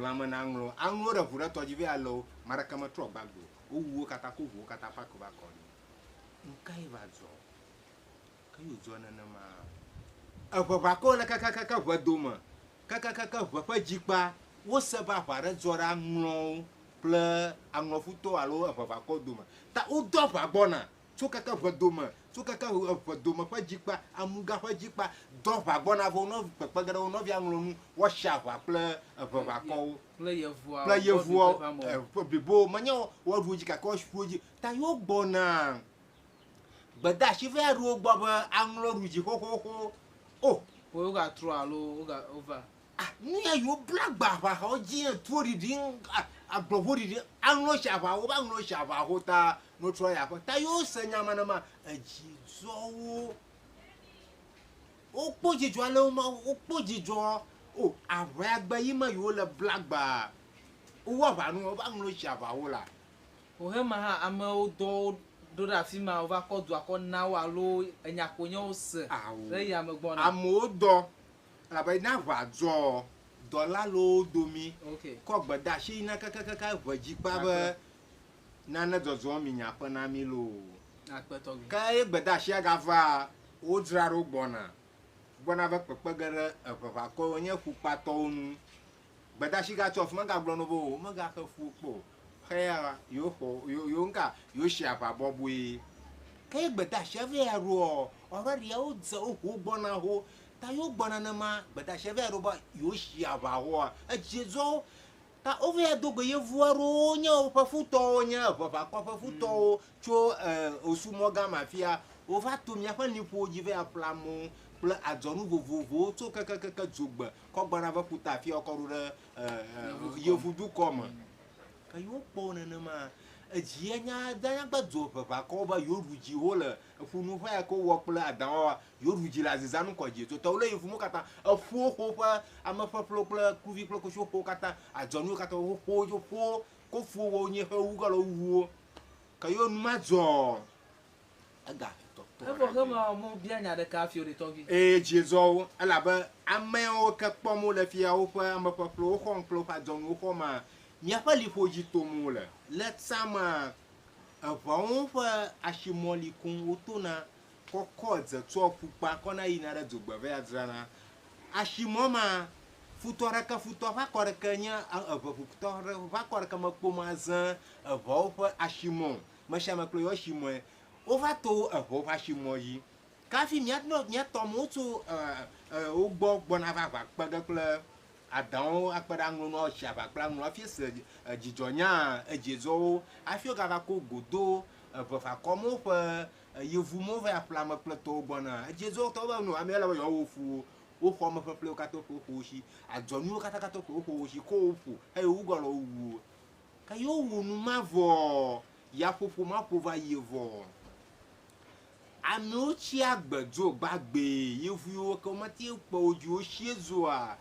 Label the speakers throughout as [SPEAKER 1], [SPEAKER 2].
[SPEAKER 1] lãme na aŋlɔ. Aŋlɔ ɖe ʋu ɖe tɔdzi vɛ ale wo, ame aɖeke metrɔ gbagbe o. Wowu wo katã ko ʋu wo katã ƒe akɔ va kɔ ɖi. Nukae va dzɔ? Ke yi wòdzɔ nenema? Eʋeʋakɔwo le kakakaka ʋe dome, kakakaka ʋe ƒe dzikpa. Wose be aʋa aɖe dzɔ ɖe aŋlɔwo kple aŋlɔƒutɔwo alo eʋeʋakɔwo dome. Ta wodɔ aʋa gbɔna tso keke ʋe dome, tso keke eʋe dome ƒe dzikpa, amuga ƒe dzikpa, dɔ aʋa gbɔna vɔ wonɔ kpekpe ge ɖe wo nɔvi aŋlɔ nu woasi aʋa kple eʋeʋakɔwo.
[SPEAKER 2] Kple yevuawo.
[SPEAKER 1] Kple yevuawo ƒe blibo. Menye woaɖu wo dzi gake woaƒu wo dzi. Ta yewo gbɔna gbedeasi vɛ aɖo wo gbɔ be aŋlɔ ɖu dzi xoxoxo. O!
[SPEAKER 2] Wogatrɔ alo woga wova.
[SPEAKER 1] Ah, nu ya yewo bla agba aʋahawo dzi tuwo ɖiɖi, agblɔʋuwo ɖiɖi, aŋlɔ si aʋa wo va ŋlɔ si aʋa ho ta no trɔ ya ƒe. Ta yewo se nya ma nema edzi dzɔ wo. Wokpɔ dzidzɔ ale wo ma wokpɔ dzidzɔ. O, aʋa ya gbe yi me yewo le bla agba. Wowɔ aʋa nu wova ŋlɔ si aʋa wo la.
[SPEAKER 2] Wohema hã amewo dɔ wo ɖo ɖe afi ma wova kɔ dua kɔ na wo alo enya ko nye wose
[SPEAKER 1] Ao.
[SPEAKER 2] ɖe eya me gbɔna.
[SPEAKER 1] Amewo dɔ Elabe ne aʋa dzɔ, dɔla le wo domi kɔ gbedeasi yina kakakaka ʋe dzi kpa be nane dzɔdzɔm mi nya aƒe na mi loo. Ke ye gbedeasia gava, wodzra ɖo gbɔna. Gbɔna va kpekpe ge ɖe eʋeʋakɔ yiwo nye ƒukpatɔwo ŋu. Gbedeasi gatsɔ afi ma gagblɔ na wo be womegaxe fu wo kpɔ o. Xeya yewo xɔ, yewo ŋka, yewo si aʋa bɔbɔe. Ke ye gbedeasia vɛ ya ɖoɔ, already wodze woho gbɔna ho. Ta yewo gbɔ nenema, gbedeasia vɛ ɖo be yewo si aʋa hoa, edzi zɔ wo. Ta wova ya do go yevu aɖewo nye woƒe futɔwo, nye eʋeʋakɔ ƒe futɔwo tso osumɔ gã me afia. Wova to míaƒe liƒowo dzi va ya ƒle amewo kple adzɔnu vovovowo tso kekekeke dzogbe kɔ gbɔna va ƒuta afia wokɔ ɖo ɖe yevudukɔ me. Ke yewo kpɔ wo nenema, edzi ya nya nyagbe dzo eʋeʋakɔwo be yewo ɖu dzi wo le eƒunu ƒe ya ke wowɔ kple adãwawa. Yewo ɖu dzi le azizanu kɔ dzi. Tɔtɔwo lé yevu mo katã, eƒuwo xo woƒe ame ƒeƒlewo kple kluvi kple kosiwo xo wo katã, adzɔnuwo katã woƒo wo dzo ƒo kofuwo wo nye xewu galo wu wo. Ke yewo nu ma dzɔ ega tɔtɔ.
[SPEAKER 2] Evɔ xe ma mo bia nya ɖeka hafi wo ɖe tɔgbi.
[SPEAKER 1] Eye dzi zɔ wo elabe amewo ke kpɔm wole fia woƒe ame ƒeƒlewo xɔm kple woƒe adzɔnuwo xɔm ma miaƒe liƒo dzi tom wole. Le tsã ma eʋawo ƒe asimɔ li koŋ wotona kɔkɔ dze tsoa ƒukpa kɔna yina ɖe dzogbe va ya dzrana. Asimɔ ma, futɔ ɖeke futɔ ƒe akɔ ɖeke nye eʋe futɔ ƒe akɔ ɖeke mekpo ma ze eʋeawo ƒe asimɔ o. Mesiame kple yewo asimɔe. Wova to eʋewo ƒe asimɔ dzi. Ke hafi mía mía tɔ amewo tso wo gbɔ gbɔna va aʋa kpe ge kple adãwo akpe ɖe aŋlɔnuawo tsi aʋa kple aŋlɔ hafi ese dzidzɔ nya edziedzɔwo hafi wogava ko godo eʋe ƒe akɔmewo ƒe Yevu mɔ va ya ƒle ame kple tɔwo gbɔ na edzi zɔ tɔwo be no ame ele be yewoawɔ fu wo. Woxɔ ame ƒeƒlewo katã ƒo woƒo wo si. Adzɔnuwo katã katã ƒo woƒo wo si ko woƒo eye wowu gɔle wowu wo. Ke yewo wu nu ma vɔ yaƒoƒo ma ƒo va yi vɔ. Amewo tsi agbe dzo gbagbee yevu yiwo ke womete kpɔ wo dzi wo sie zoa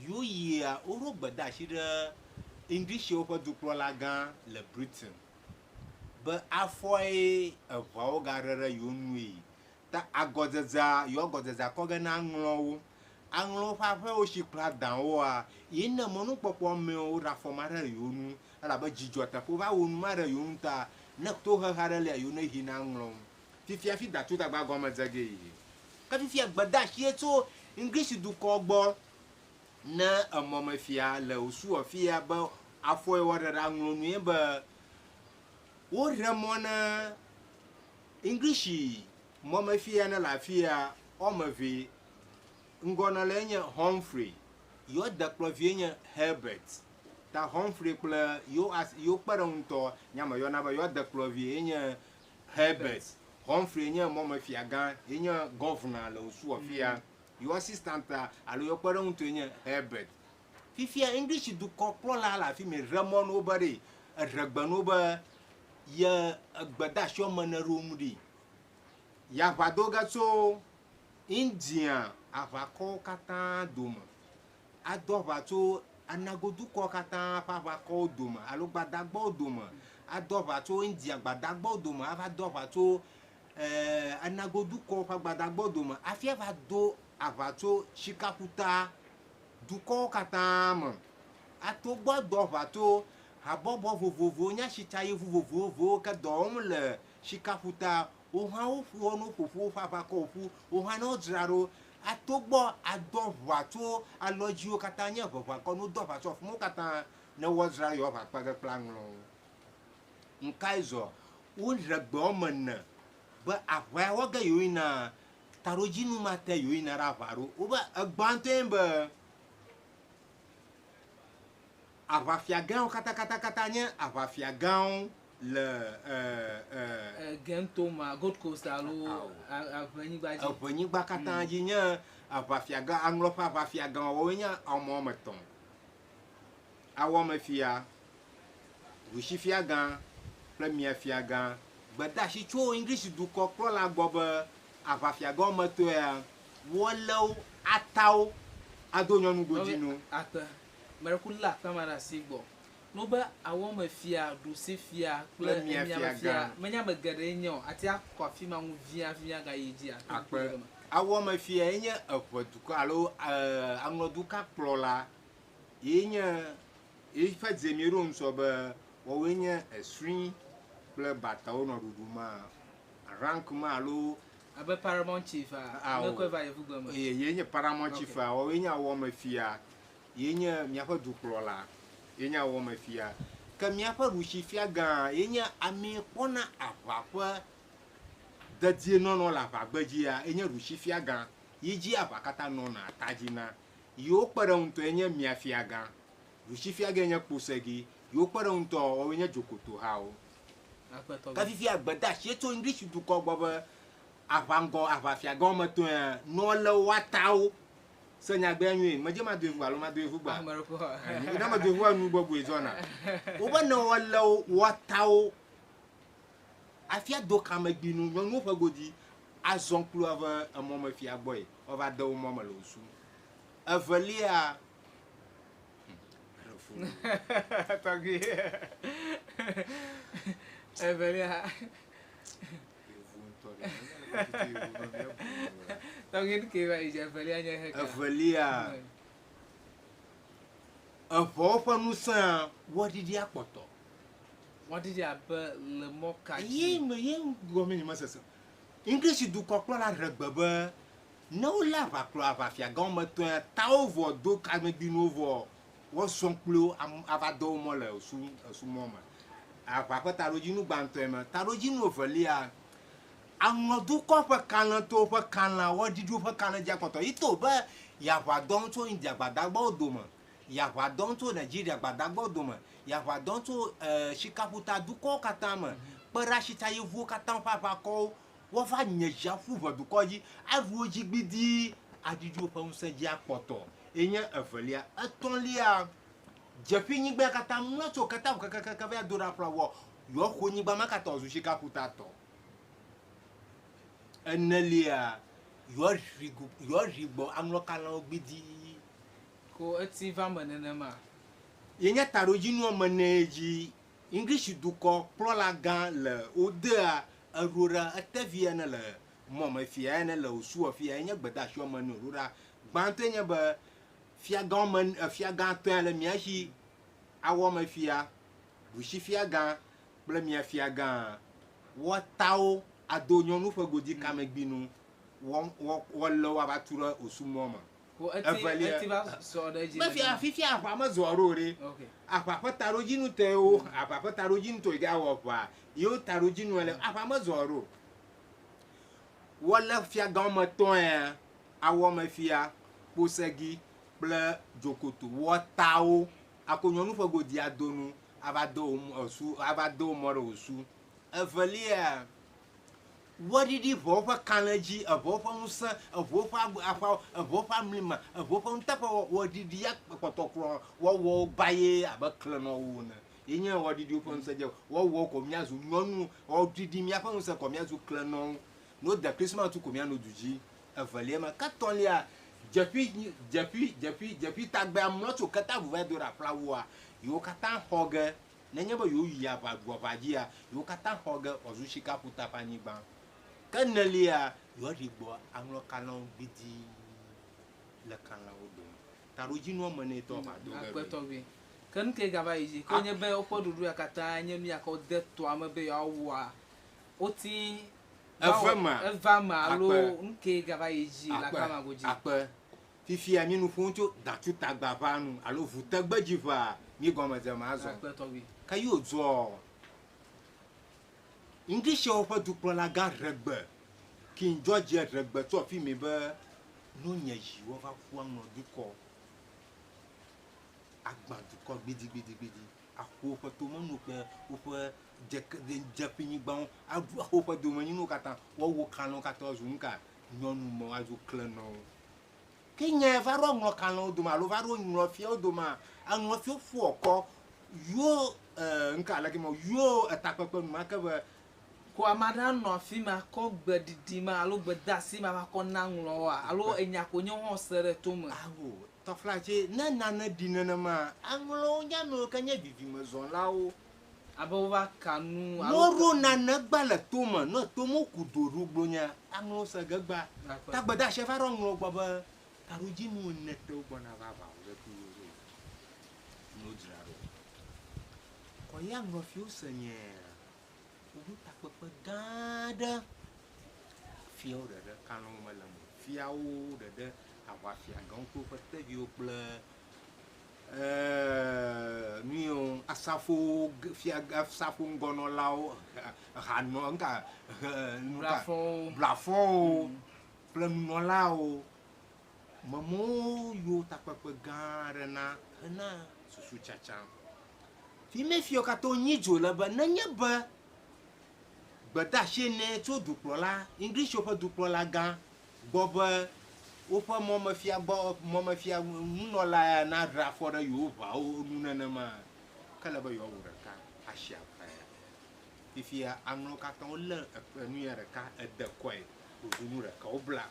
[SPEAKER 1] yewo yia woɖo gbedeasi ɖe Englishwo ƒe dukplɔla gã le Britain. be afɔe eʋawo gaɖe ɖe yewo nue. Ta agɔdzedzea, yewo agɔdzedzea kɔ ge na aŋlɔwo. Aŋlɔwo ƒe aƒewo si kple adãwoa, ye ne mɔnukpɔkpɔ amewo woɖe afɔ ma ɖe yewo nu elabe dzidzɔ teƒe wova wɔ nu ma ɖe yewo nu ta ne tohehe aɖe lia, yewo nehee na aŋlɔwo. Fifia fi da tso dagba gɔme dze gee. Ke fifia gbedeasie tso English dukɔ gbɔ ne emɔmefia le wòsuɔ fia be afɔe woaɖe ɖe aŋlɔ nue be woɖe mɔ na English mɔmefia ne le afia woame eve. Ŋgɔnɔlae nye Humphrey, yewo dekplɔvie nye Herbert. Ta Humphrey kple yewo as yewo kpeɖeŋutɔ nye ame yɔna be yewo dekplɔvie ye nye Herbert. Humphrey nye mɔmefia gã ye nye gɔvna le wòsuɔ fia. Yewo assistant alo yewo kpeɖeŋutɔe nye Herbert. Fifia English dukɔ kplɔla le afi mɛ ɖe mɔ na wo be ɖe eɖe gbe na wo be ye egbedeasi wɔme ene ɖo ŋu ɖi. Ye aʋa do ge tso India aʋakɔwo katã dome. Ado aʋa tso Anagodukɔ katã ƒe aʋakɔwo dome alo gbadagbɔwo dome. Ado aʋa tso India gbadagbɔwo dome ava do aʋa tso Anagodukɔ ƒe gbadagbɔwo dome hafi ava do aʋa tso Sikaƒuta dukɔwo katã me. Ato gbɔ dɔ ʋa to habɔbɔ vovovowo nye asitsayevu vovovowo ke dɔ wɔm le sikaƒuta. Wo hã woƒo wo ne woƒo ƒu woƒe aʋakɔwo ƒu. Wo hã ne wodzra ɖo ato gbɔ adɔ ʋua tso alɔdziwo katã nye ʋeʋakɔ ne wodɔ ʋa tso afi mawo katã ne woadzra ɖo yewoaʋa kpe ge kple aŋlɔwo. Ŋkae zɔ? Woɖe gbe woame ene be aʋa ya wɔ ge yewoyina taɖodzinu ma te yewoyina ɖe aʋa ɖo. Wobe egbãtɔe nye be aʋafiagãwo katakatakata nye aʋafiagãwo le e,
[SPEAKER 2] e, Gento ma, Gold Coast alo Eʋenyigba dzi.
[SPEAKER 1] Eʋenyigba katã dzi nye aʋafiagã, aŋlɔ ƒe aʋafiagãwo woawoe nye ame woame etɔ̃. Awɔmefia, Ɖusifiagã kple Miafiagã. Gbedeasi tso English dukɔ kplɔla gbɔ be aʋafiagã woame etɔ̃ea, woalé wo, ata wo, ado nyɔnu godzinu.
[SPEAKER 2] Akpe. Meɖe lé akpe ma ɖe asi gbɔ. No be awɔmefia, ɖusifia kple miamefia, menye ame geɖee nye o. Ate akɔ afi ma ŋu vie hafi míagayi dzi
[SPEAKER 1] ate Akpe. Awɔmefia ye nye eʋe dukɔ alo aŋlɔduka kplɔla. Ye nye eƒe dze míeɖo ŋusɔ be woawoe nye esri kple batawo nɔ ɖuɖu ma. Rank ma alo
[SPEAKER 2] Abe Paramount Chief a,
[SPEAKER 1] Ao.
[SPEAKER 2] mekɔe va yevugbe me.
[SPEAKER 1] Ye ye nye Paramount Chief a, woawoe nye awɔmefia. Ye nye míaƒe dukplɔla. Ye nye awɔmefia. Ke míaƒe ɖusifiagã ye nye amee kpɔna aʋa ƒe dedienɔnɔ le aʋagbedzia, ye nye ɖusifiagã. Yi dzi aʋa katã nɔna ta dzi na. Yiwo kpe ɖe ŋutɔe nye miafiagã. Ɖusifiagãe nye kposegi. Yiwo kpe ɖe ŋutɔ woawoe nye dzokotohawo. Ke fifia gbedeasie tso English dukɔ gbɔ be aʋaŋgɔ aʋafiagã woame etɔ̃a nɔ le woatawo. Se nyagbea nyuie. Medze madoe ʋu alo madoe ʋu gba. Ne medoe ʋua nu gbɔgbɔe zɔna. Wobe ne woalé wo woatawo afia do kamegbinu nyɔnuwo ƒe godi azɔ kplu ave emɔmefia gbɔe woava de wo mɔ me le wosu. Evelia
[SPEAKER 2] Tɔgbi. Evelia. Tɔgbi nu ke va yi dzi evelia nye heka.
[SPEAKER 1] Evelia. Eʋɔwo ƒe ŋusẽa woaɖiɖi akpɔtɔ.
[SPEAKER 2] Woaɖiɖi abe le mɔ ka
[SPEAKER 1] dzi? Ye me ye gɔme nye mesese. English dukɔkplɔla ɖe gbe be ne wolé aʋakplɔ aʋafiagã woame etɔ̃a tawo vɔ do kamegbinuwo vɔ woazɔ kpli wo ava de wo mɔ le esumɔ me. Aʋa ƒe taɖodzinu gbãtɔe me. Taɖodzinu evelia, aŋlɔdukɔ ƒe kalẽtɔwo ƒe kalẽa woaɖiɖi woƒe kalẽ dzi akpɔtɔ. Yi to be yeaʋa dɔm tso India gbadagbawo dome, yeaʋa dɔm tso Nigeria gbadagbawo dome, yeaʋa dɔm tso sikaƒuta dukɔwo katã me, kpe ɖe asitsa yevuwo katã ƒe aʋakɔwo woava nye dzi aƒu ʋe dukɔ dzi, aɖu wo dzi gbidii, aɖiɖi woƒe ŋusẽ dzi akpɔtɔ. Ye nye evelia. Etɔ̃lia, dzeƒinyigba katã mlɔ tso keta ŋu kekeake va do ɖe aƒla wɔ yewoaxɔ nyigba ma katã wòazu sikaƒuta tɔ. Enelia, yewoaɖi go, yewoaɖi gbɔ aŋlɔ kalẽwo gbidii.
[SPEAKER 2] Ko eti va me nenema.
[SPEAKER 1] Ye nye taɖodzinu ame enee dzi English dukɔ kplɔla gã le wodea eɖo ɖe ete vi ene le mɔmefia ene le Osuɔ fia ye nye gbedeasi woame ene wòɖo ɖa. Gbãtɔe nye be fiagã woame fiagã etɔ̃e le mía si, awɔmefia, ɖusifiagã kple miafiagã. Woatawo ado nyɔnu ƒe godi kamegbinu, woalé wo ava tu ɖe Osu mɔ me.
[SPEAKER 2] Ko eti
[SPEAKER 1] Evelia,
[SPEAKER 2] eti va sɔ ɖe edzi
[SPEAKER 1] mefia
[SPEAKER 2] nenema.
[SPEAKER 1] fifia aʋa mezɔ ɖo o ɖe.
[SPEAKER 2] Ok.
[SPEAKER 1] Aʋa ƒe taɖodzinu tɔe wo, aʋa ƒe taɖodzinu tɔe gawɔ aʋa. Yewo taɖodzinua le aʋa mezɔ ɖo. Wolé fiagã woame etɔ̃a, awɔmefia, kposegi kple dzokoto. Woatawo ako nyɔnu ƒe godi ado nu ava do wo esu ava do wo mɔ ɖe wosu. Evelia, woaɖiɖi ʋewo ƒe kalẽ dzi, eʋewo ƒe ŋusẽ, eʋewo ƒe aƒawo, eʋewo ƒe amlima, eʋewo ƒe nuteƒewɔwɔ, woaɖiɖi ya kpɔtɔ kura woawɔ wo gbayee abe klenɔwo ene. Ye nye woaɖiɖi woƒe ŋusẽ dzi. Woawɔ wo ko míazu nyɔnu, woaɖiɖi míaƒe ŋusẽ ko míazu klenɔwo. Ne wode Christmas tu ko míanɔ du dzi. Evelia ma. Ke etɔ̃lia, dzeƒi, dzeƒi, dzeƒi, dzeƒi tagbea mlɔ tso keta ŋu va do ɖe aƒlawua, yewo katã xɔ ge. Nenye be yewo yi aʋa ɖu aʋa dzia, yewo katã xɔ ge wòazu sikaƒuta ƒe anyigba. Ke enelia, yewoaɖi gbɔ aŋlɔ kalẽwo gbidii le kalẽwo dome. Taɖodzinu woame enee tɔ aʋa do ge
[SPEAKER 2] Akpe
[SPEAKER 1] ɖoe.
[SPEAKER 2] tɔgbi. Ke nu ke gava yi dzi ke wonye be woƒe ɖoɖo ya katã nye nu ya ke wode tɔa me be yewoawɔa, woti
[SPEAKER 1] Eve mea?
[SPEAKER 2] Eva me alo
[SPEAKER 1] Akpe.
[SPEAKER 2] nu ke gava yi dzi le
[SPEAKER 1] Akpe.
[SPEAKER 2] aƒea godzi.
[SPEAKER 1] Akpe. Fifia mi nu ƒom tso Datsutagbaʋa nu alo Vutegbedziʋa mi gɔme dzem azɔ.
[SPEAKER 2] Akpe tɔgbi.
[SPEAKER 1] Ke yi wòdzɔ Englishwo ƒe dukplɔla gã Regbe, King George Regbe tso afi mi be no nye ziwo va ƒu aŋlɔ dukɔ, agbã dukɔ gbidigbidigbidi, axo woƒe tomenuwo kple woƒe dzeƒinyigbawo, aɖu axo woƒe domenyinuwo katã, woawu kalẽwo katã woazu nuka? Nyɔnumewo azu klenɔwo. Ke nya va ɖo aŋlɔ kalẽwo dome alo va ɖo ŋlɔfiawo domea, aŋlɔfiawo ƒo akɔ yo nuka aleke mɔ yo etakpekpe nu ma ke be
[SPEAKER 2] Ko ame aɖe anɔ afi ma kɔ gbeɖiɖi ma alo gbedeasi ma va kɔ na ŋlɔwoa alo enya ko nye hã se ɖe tome.
[SPEAKER 1] Awo tɔflatse ne nane ɖi nenema aŋlɔwo nye amewo ke nye vivimezɔlawo.
[SPEAKER 2] Abe wova ka nu
[SPEAKER 1] alo. Woɖo nane gba le tome ne tome ku do ɖo gblɔ nya aŋlɔwo se ge gba. Ta gbedeasi va ɖo aŋlɔwo gbɔ be taɖodzinu ene te wogbɔna va va wo ɖe kuwo ɖo. No dzra ɖo. Kɔ ya ŋlɔfiwo se nye woɖo takpekpe gã aɖe. Fiawo ɖeɖe kalẽwo mele eme o. Fiawo ɖeɖe aʋafiagãwo kple woƒe teviwo kple nuyiwo asrafowo fia asrafo ŋgɔnɔlawo hanɔ nuka nuka blafɔwo kple nunɔlawo memewo yiwo takpekpe gã aɖe na hena susu tsatsa. Fi mi fiawo katã wonyi dzo le be nenye be gbedeasi ene tso dukplɔla Englishwo ƒe dukplɔla gã gbɔ be woƒe mɔmefia gbɔ mɔmefia nunɔla ya na ɖe afɔ ɖe yewo ʋawo nu nenema ke le be yewoawɔ ɖeka asi aʋa ya. Fifia aŋlɔwo katã wolé enu ya ɖeka ede kɔe wòzu nu ɖeka wobla.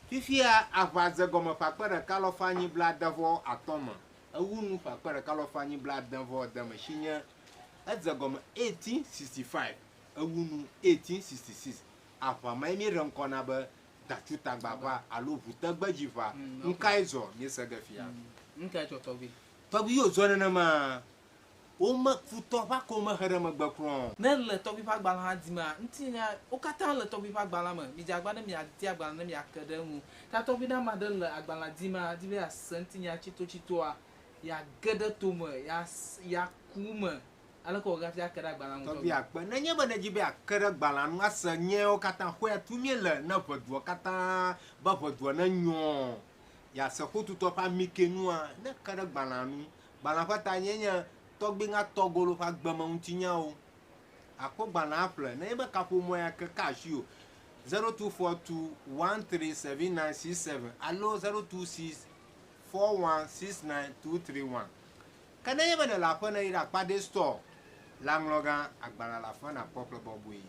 [SPEAKER 1] Fifia aʋa dze gɔme ƒe akpe ɖeka alafa enyi blaade vɔ atɔ̃ me. Ewu nu ƒe akpe ɖeka alafa enyi blaade vɔ ade me si nye edze gɔme 1865 ewu nu 1866. Aʋa ma ye míeɖe ŋkɔ na be Datsutagbaʋa alo Ʋutegbedziʋa. Nukae zɔ míese ge fia?
[SPEAKER 2] Nukae dzɔ tɔgbi?
[SPEAKER 1] Tɔgbi yi wòzɔ nenema wome futɔ ƒe akɔ mehe ɖe megbe kura o.
[SPEAKER 2] Ne le tɔgbi ƒe agbalẽ hã dima, ŋutinya wo katã le tɔgbi ƒe agbalẽ me. Midze agbagba ne miadi agbalẽ ne miake ɖe eŋu. Ta tɔgbi ne ame aɖe le agbalẽa dima, di be yease ŋutinya tsitotsitoa, yeage ɖe tome, yeaku me. Aleke wòge hafi ake ɖe agbalẽa ŋu
[SPEAKER 1] tɔgbi? Akpe. Nenye be nedzi be yeake ɖe agbalẽa ŋu ase nyawo katã xɔe tu míele ne ʋedua katã be ʋedua ne nyɔ yease xotutɔ ƒe amikenua ne ke ɖe gbalẽa ŋu. Gbalẽa ƒe ta nye nye tɔgbi ŋa tɔgolo ƒe agbeme ŋutinyawo. Akpɔ gbalẽa ƒle nenye be kaƒomɔ ya ke ka asi o 0242 137967 alo 026 4169231. Ke nenye be nele aƒe ne yi ɖe Akpade store le aŋlɔgã agbalẽ le afi ma nakpɔ ƒle bɔbɔe.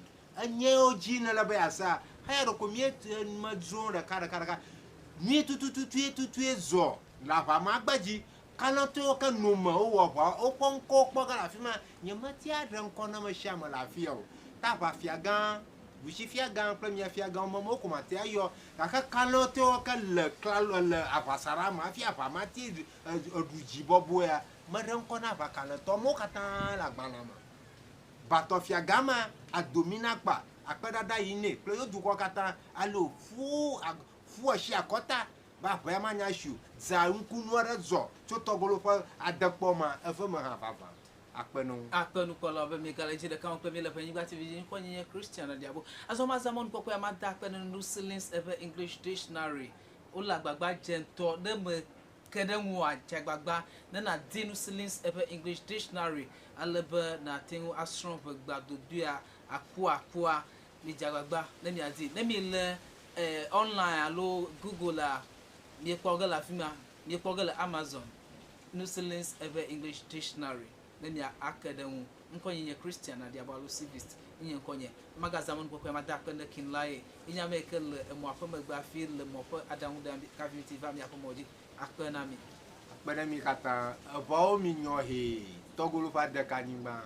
[SPEAKER 1] Enyewo dzi nele be yeasa heya ɖeko míete medzro ɖeka ɖeka ɖeka. Nyui tutututue tutue zɔ le aʋa ma gbe dzi. Kalẽtɔwo ke nome wowɔ aʋa woƒe ŋkɔwo kpɔ ge le afi ma. Nyemetia ɖe ŋkɔ na ame sia ame le afia o. Ta aʋafiagã, ɖusifiagã kple miafiagãwo memewo ko mate ayɔ. Gake kalẽtɔwo ke le klalo le aʋasaɖa me hafi aʋa ma te eɖu dzi bɔbɔea meɖe ŋkɔ na aʋakalẽtɔ mewo katã le agbalẽa me. Batɔfiagã ma adominakpa akpeɖaɖa yi nɛ kple yewo dukɔ katã alo ƒu asi akɔta be aʋa ya manya si o. Za ŋkunu aɖe zɔ tso tɔgolo ƒe adekpɔ ma eve me hã vavã. Akpe ne wo.
[SPEAKER 2] Akpe nukpɔlawo be miegale dzi ɖeka me kple mi le ƒe Anyigba TV dzi. Ŋkɔ nye nye Christian Adiabo. Azɔ mazã mɔnukpɔkpɔ ya mada akpe ne Nusilins eƒe English Dictionary. Wole agbagba dze ŋutɔ ne me ke ɖe ŋu adze agbagba ne nàdi Nusilins eƒe English Dictionary ale be nàte ŋu asrɔ̃ ʋegbadodoea akuakua. Midze agbagba ne miadi. Ne miele online alo Google la, miekpɔ ge le afi ma. Miekpɔ ge le Amazon. Nusilins eƒe English Dictionary ne mia ake ɖe ŋu. Ŋkɔ nye nye Christian Adiabo alo Civist nye ŋkɔ nye. Magazã mɔnukpɔkpɔ ya mada akpe ne Kinlaye. Nye ame yi ke le emɔa ƒe megbe hafi le mɔ ƒe aɖaŋuɖeɖe kavi va miaƒe mɔ dzi. Akpe na mi.
[SPEAKER 1] Akpe ɖe mi katã. Eʋawo mi nyɔ hee. Tɔgolo ƒe adekanyigba.